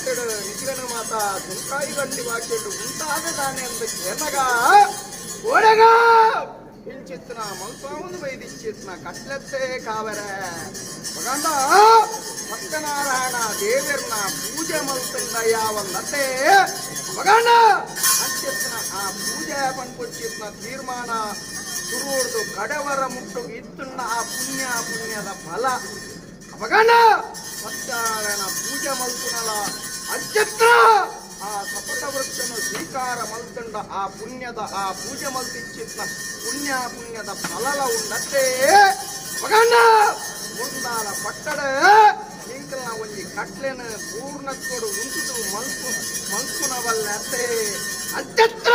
ಕಟ್ಟಡ ನಿಗ್ರನ ಮಾತ ತೆಂಕಾಯಿ ಗಂಡಿ ವಾಕ್ಯಡು ಉಂಟಾದ ದಾನೆ ಅಂದ ಕೇನಗ ಓಡಗ ಇಂಚಿತ್ತಿನ ಮಲ್ಪಾವೊಂದು ಬೈದಿಚ್ಚಿತ್ನ ಕಟ್ಲೆತ್ತೆ ಕಾವರೆ. ಮಗಂಡ ಸತ್ಯನಾರಾಯಣ ದೇವೆರ್ನ ಪೂಜೆ ಮಲ್ತಂಡ ಯಾವಂದತ್ತೆ ಮಗಂಡ ಅಂಚಿತ್ತಿನ ಆ ಪೂಜೆ ಪನ್ಪುಚ್ಚಿತ್ನ ತೀರ್ಮಾನ ಸುರುಡ್ದು ಕಡವರ ಮುಟ್ಟು ಇತ್ತುಣ್ಣ ಆ ಪುಣ್ಯ ಪುಣ್ಯದ ಫಲ. ಅಪಗಂಡ ಸತ್ಯನಾರಾಯಣ ಪೂಜೆ ಮಲ್ಪುನಲ ಅಂಚಿತ್ರ ಆ ಸಪಟ ವೃಕ್ಷನು ಸ್ವೀಕಾರ ಮಲ್ತಂಡ ಆ ಪುಣ್ಯದ ಆ ಪೂಜೆ ಮಲ್ತಿಚ್ಚಿತ್ನ ಪುಣ್ಯ ಪುಣ್ಯದ ಫಲಲ ಉಂಡತ್ತೆ. ಮಗಂಡ ಮುಂದಾಲ ಪಟ್ಟಡ ಇಂಕಲ್ನ ಒಂಜಿ ಕಟ್ಲೆನ ಪೂರ್ಣತ್ವಡು ಉಂಟುದು ಮಲ್ಪು ಮಲ್ಪುನವಲ್ಲತ್ತೆ. ಅಂಚತ್ರ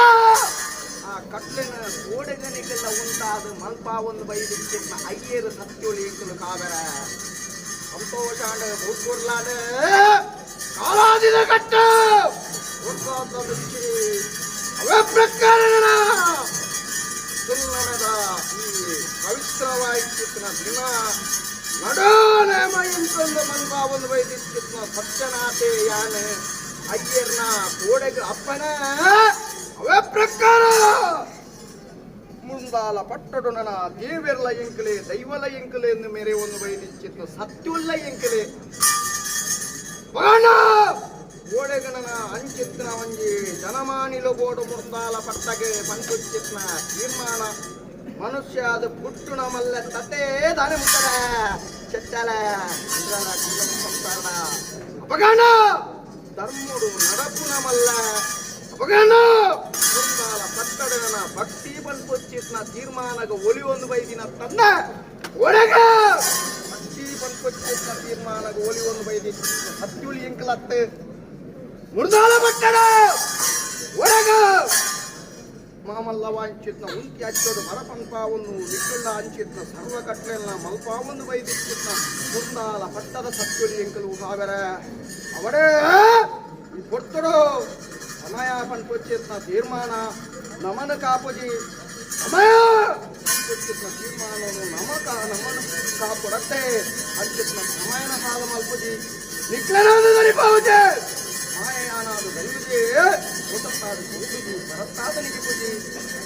ಆ ಕಟ್ಲೆನ ಕೋಡೆಗನಿಗೆಲ್ಲ ಉಂಟಾದ ಮಲ್ಪ ಒಂದು ಬೈದಿಚ್ಚಿತ್ನ ಅಯ್ಯೇರು ಸತ್ಯೊಳಿ ಇಂಕಲು ಕಾವರ. ಸಂತೋಷಾಂಡ ಬೂಕುರ್ಲಾಡ ಕಾಲಾದಿದ ಕಟ್ಟ ಅವೇ ಪ್ರಕಾರಣ ಸುನ್ನಣದ ಈ ಪವಿತ್ರವಾಯಿತ್ತಿನ ದಿನ ನಡೋನೇಮ ಇಂತೊಂದು ಮನ್ಪ ಒಂದು ವೈದಿಕ್ಕಿತ್ನ ಸತ್ಯನಾಥೆ ಯಾನ ಅಯ್ಯರ್ನ ಕೋಡೆಗ ಅಪ್ಪನ ಅವೇ ಪ್ರಕಾರ ಮುಂದಾಲ ಪಟ್ಟಡುನನ ದೇವೆರ್ಲ ಎಂಕಲೆ ದೈವಲ ಎಂಕಲೆ ಎಂದು ಮೇರೆ ಒಂದು ವೈದಿಕ್ಕಿತ್ನ ಸತ್ಯುಲ್ಲ ಎಂಕಲೆ ಬಾಣ ಓಡೆಗಣನ ಅಂಚಿತ್ನ ಒಂಜಿ ಜನಮಾನಿಲು ಬೋಡು ಮುಂದಾಲ ಪಟ್ಟಗೆ ಪಂಕುಚಿತ್ನ ತೀರ್ಮಾನ ಮನುಷ್ಯ ಅದು ಪುಟ್ಟುನ ಮಲ್ಲ ತತೆ ದಾನೆ ಮುಟ್ಟರ ಚೆಟ್ಟಲ ಸಂಸಾರ. ಅಪಗಾಣ ಧರ್ಮುಡು ನಡಪುನ ಮಲ್ಲ. ಅಪಗಾಣ ಮುಂದಾಲ ಪಟ್ಟಡನ ಭಕ್ತಿ ಪನ್ಪೊಚ್ಚಿತ್ನ ತೀರ್ಮಾನಗ ಒಲಿ ಒಂದು ಬೈದಿನ ತಂದ ಒಳಗ ಭಕ್ತಿ ಪನ್ಪೊಚ್ಚಿತ್ನ ತೀರ್ಮಾನಗ ಒಲಿ ಒಂದು ಬೈದಿ ಸತ್ಯುಳಿ ಎಂಕಲತ್ತೆ ಮುರ್ದಾಲ ಪಟ್ಟಣ ಒಳಗ ಮಾಮಲ್ಲ ವಾಂಚಿತ್ನ ಉಂತಿ ಅಚ್ಚೋಡು ಮರಪಂಪಾವನ್ನು ವಿಕ್ಕುಳ್ಳ ಅಂಚಿತ್ನ ಸರ್ವ ಕಟ್ಲೆಲ್ಲ ಮಲ್ಪಾವನ್ನು ಬೈದಿಚ್ಚಿತ್ನ ಮುಂದಾಲ ಪಟ್ಟದ ಸತ್ಯುಳಿ ಎಂಕಲು ಹಾವೆರ. ಅವಡೇ ಈ ಪೊರ್ತುಡು ಸಮಯ ಪನ್ಪೊಚ್ಚಿತ್ನ ತೀರ್ಮಾನ ನಮನ ಕಾಪುಜಿ. ಸಮಯ ಪನ್ಪೊಚ್ಚಿತ್ನ ತೀರ್ಮಾನನು ನಮಕ ನಮನ ಕಾಪುಡತ್ತೆ ಅಂಚಿತ್ನ ಸಮಯನ ಸಾಧ ಮಲ್ಪುಜಿ ನಿಕ್ಲನಾದ ದರಿಪಾವುಜೆ ಮಾಯಯಾನಾದು ದೈವಜೆ ಒತ್ತತ್ತಾದ ಪೂಜಿ ಭರತ್ತಾದ ನಿಗಿಪುಜಿ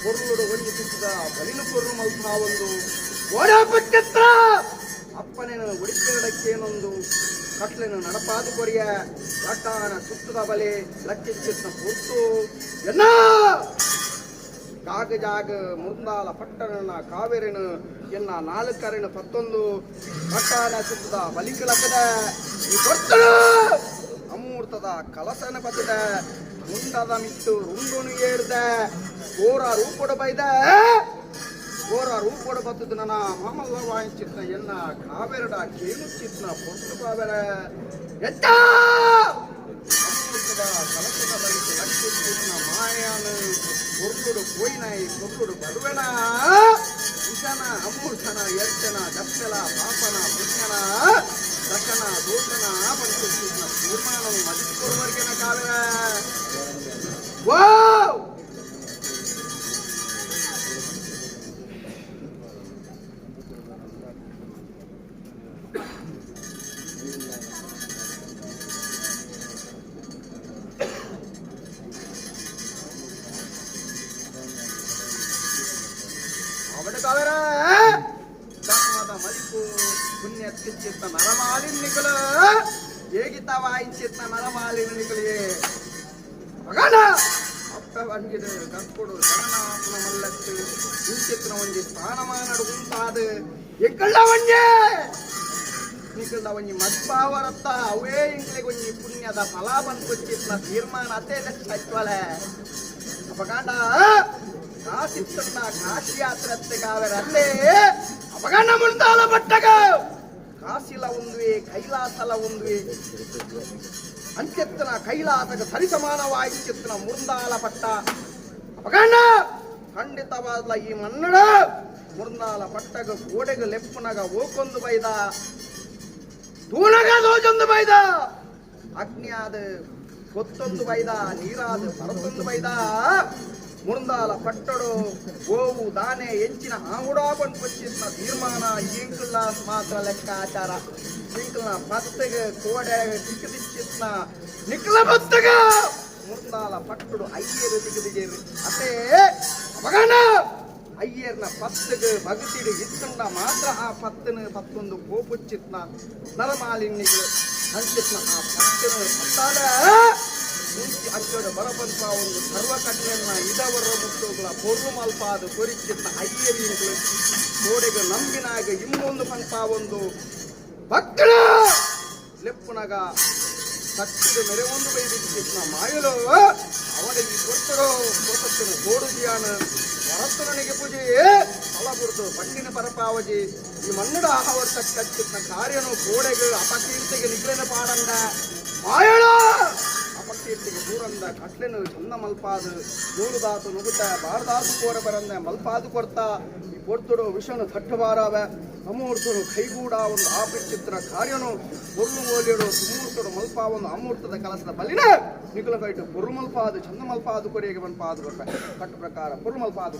ಪೊರ್ಲುಡು ಒಂಜಿ ತುತ್ತದ ಬಲಿನ ಪೊರ್ಲು ಮಲ್ಪಾವೊಂದು ಓಡಾಪಚ್ಚತ್ರ ಅಪ್ಪನೇನು ಒಡಿಪೇಡಕ್ಕೇನೊಂದು ಕಟ್ಲೆನು ನಡಪಾದು ಕೊರಿಯ ಲಟ್ಟಾನ ಸುತ್ತದ ಬಲೆ ಲಕ್ಕಿಚ್ಚಿತ್ನ ಪೊರ್ತು ಎನ್ನ ಜಾಗ ಜಾಗ ಮುಂದಾಲ ಪಟ್ಟಣನ ಕಾವೇರಿನ ಎನ್ನ ನಾಲ್ಕರಿನ ಪತ್ತೊಂದು ಪಟ್ಟಾನ ಸುತ್ತದ ಬಲಿಕಲಕದ ಈ ಕೊರ್ತಳು ಅಮೂರ್ತದ ಕಲಸನ ಪತ್ತಿದ ಮುಂಡದ ಮಿತ್ತು ರುಂಡುನು ಏರ್ದ ಗೋರ ರೂಪೊಡ ಬೈದ ಗೋರ ರೂಪೊಡ ಬತ್ತದ ನನ್ನ ಮಾಮಲ್ಲ ವಾయింಚಿತ್ನ ಎನ್ನ ಕಾವೇರಡ ಕೇನುಚಿತ್ನ ಪೊರ್ತು ಕಾವೇರ ಎತ್ತ ಅಮೂರ್ತದ ಕಲಸದ ಬಲಿತು ಲಕ್ಕಿಚ್ಚಿತ್ನ ಮಾಯಾನು ಪೊರ್ಲುಡು ಪೋಯಿನೈ ಪೊರ್ಲುಡು ಬರುವೆನ ವಿಷನ ಅಮೂರ್ತನ ಎರ್ತನ ದಪ್ಪೆಲ ಪಾಪನ ಪುಣ್ಯನ ದಶನ ದೋಷನ ಪಂಚನ ತೀರ್ಮಾನವು ಮದಿಸ್ಕೊಡುವರೆಗೆನ ಕಾವೇರ. ವಾವ್ ಅವಡ ಕಾವೇರ ಧರ್ಮದ ಮದಿಪು ಪುಣ್ಯ ಚಿತ್ತ ನರಮಾಲಿನ ನಿಕಲ ಏಗಿತ ವಾయింಚಿತ್ತ ನರಮಾಲಿನ ನಿಕಲಿಯೇ ಮಗನ ಅಪ್ಪ ವಂಜಿದ ಕರ್ಪುಡು ಜನನಾಪುನ ಮಲ್ಲತ್ತು ಇಂಚಿತ್ತಿನ ಒಂಜಿ ಸ್ಥಾನಮಾನಡು ಉಂಟಾದ ಎಂಕಳ್ಳ ಒಂಜೆ ನಿಕಲ್ದ ಒಂಜಿ ಮದ್ಭಾವರತ್ತ ಅವೇ ಇಂಕ್ಲೆಗ್ ಒಂಜಿ ಪುಣ್ಯದ ಫಲ ಪನ್ಪುಚಿತ್ನ ತೀರ್ಮಾನ ಅತೇ ಸತ್ವಲೆ. ಅಪಗಾಂಡ ಕಾಸಿತ್ತನ್ನ ಕಾಶಿ ಯಾತ್ರೆ ಕಾವೆರ ಅಲ್ಲೇ ಅಪಗಂಡ ಮುಂದಾಲ ಪಟ್ಟಗ ಕಾಸಿಲ ಒಂದುವೆ ಕೈಲಾಸಲ ಒಂದುವೆ ಅಂತ್ಯತ್ತನ ಕೈಲಾಸಕ ಸರಿಸಮಾನವಾಯಿಚಿತ್ತನ ಮುರುಂದಾಲ ಪಟ್ಟ. ಅಪಗಂಡ ಖಂಡಿತವಾದ ಈ ಮನ್ನಡ ಮುರುಂದಾಲ ಪಟ್ಟಗ ಗೋಡೆಗ ಲೆಪ್ಪುನಗ ಓಕೊಂದು ಬೈದ ತೂನಗ ದೋಜೊಂದು ಬೈದ ಅಗ್ನಿಯಾದ ಕೊತ್ತೊಂದು ಬೈದ ನೀರಾದ ಬರತೊಂದು ಬೈದ. ಮುರುಂದಾಲ ಪಟ್ಟಡು ಗೋವು ದಾನೆ ಎಂಚಿನ ಆವುಡಾ ಪನ್ಪುಚಿತ್ನ ತೀರ್ಮಾನ ಎಂಕುಲ್ನ ಮಾತ್ರ ಲೆಕ್ಕಾಚಾರ. ಎಂಕಲ್ನ ಪತ್ತೆಗೆ ಕೋಡೆ ತಿಕ್ಕದಿಚ್ಚಿತ್ನ ನಿಕ್ಲ ಬತ್ತಗ ಮುರುಂದಾಲ ಪಟ್ಟಡು ಅಯ್ಯರು ತಿಕ್ಕದಿಜೇರು ಅತೇ ಅಪಗಣ. ಅಯ್ಯರ್ನ ಪತ್ತಗ ಭಗತಿಡು ಇತ್ತಂಡ ಮಾತ್ರ ಆ ಪತ್ತನ ಪತ್ತೊಂದು ಕೋಪುಚ್ಚಿತ್ನ ನರಮಾಲಿನ್ನಿಗೆ ಅಂಚಿತ್ನ ಆ ಪತ್ತನ ಪತ್ತಾದ ಮುಂಚಿ ಅಚ್ಚೋಡ ಬರಪಂಪ ಒಂದು ಸರ್ವ ಕಟ್ಲೆನ್ನ ಇದವರ ಮುಟ್ಟುಗಳ ಪೊರ್ಲು ಮಲ್ಪಾದ ಕೊರಿಚಿತ್ನ ಅಯ್ಯರಿಂಗಳು ಕೋಡೆಗ ನಂಬಿನಾಗ ಇಮ್ಮೊಂದು ಪಂಪ ಒಂದು ಭಕ್ತಳ ಲೆಪ್ಪುನಗ ಸತ್ತಿದ ಮೆರೆವೊಂದು ಬೈದಿತ್ತಿತ್ನ ಮಾಯಲು ಅವನ ಈ ಕೊರ್ತರೋ ಕೊರ್ತತ್ತಿನ ಗೋಡು ಜಿಯಾನ ವರತ್ತನಿಗೆ ಪೂಜೆ ತಲಬುರ್ದು ಬಂಡಿನ ಪರಪಾವಜಿ. ಈ ಮಣ್ಣಡ ಆಹವರ್ತ ಕಚ್ಚಿತ್ನ ಕಾರ್ಯನು ಕೋಡೆಗೆ ಅಪಕೀರ್ತಿಗೆ ನಿಗ್ಲೆನ ಪಾಡಂದ ಮಾಯಳ ಅಪಕೀರ್ತಿಗೆ ದೂರಂದ ಕಟ್ಲೆನು ಚಂದ ಮಲ್ಪಾದು ನೂಲುದಾತು ನುಗುತ ಬಾರದಾತು ಕೋರ ಬರಂದ ಮಲ್ಪಾದು ಕೊರ್ತ. ಈ ಪೊರ್ತುಡು ವಿಷನು ತಟ್ಟಬಾರವೆ ಅಮೂರ್ತನು ಕೈಗೂಡ ಒಂದು ಆಪಿಚಿತ್ರ ಕಾರ್ಯನು ಪೊರ್ಲು ಮೋಲಿಯಡು ಸುಮೂರ್ತಡು ಮಲ್ಪ ಒಂದು ಅಮೂರ್ತದ ಕಲಸದ ಬಲಿನ ನಿಕುಲ ಕೈಟು ಪೊರ್ಲು ಮಲ್ಪಾದು ಚಂದ ಮಲ್ಪಾದು ಕೊರಿಯಗೆ ಮನ್ಪಾದು ಕೊರ್ಪೆ. ಕಟ್ಟು ಪ್ರಕಾರ ಪೊರ್ಲು ಮಲ್ಪಾದು.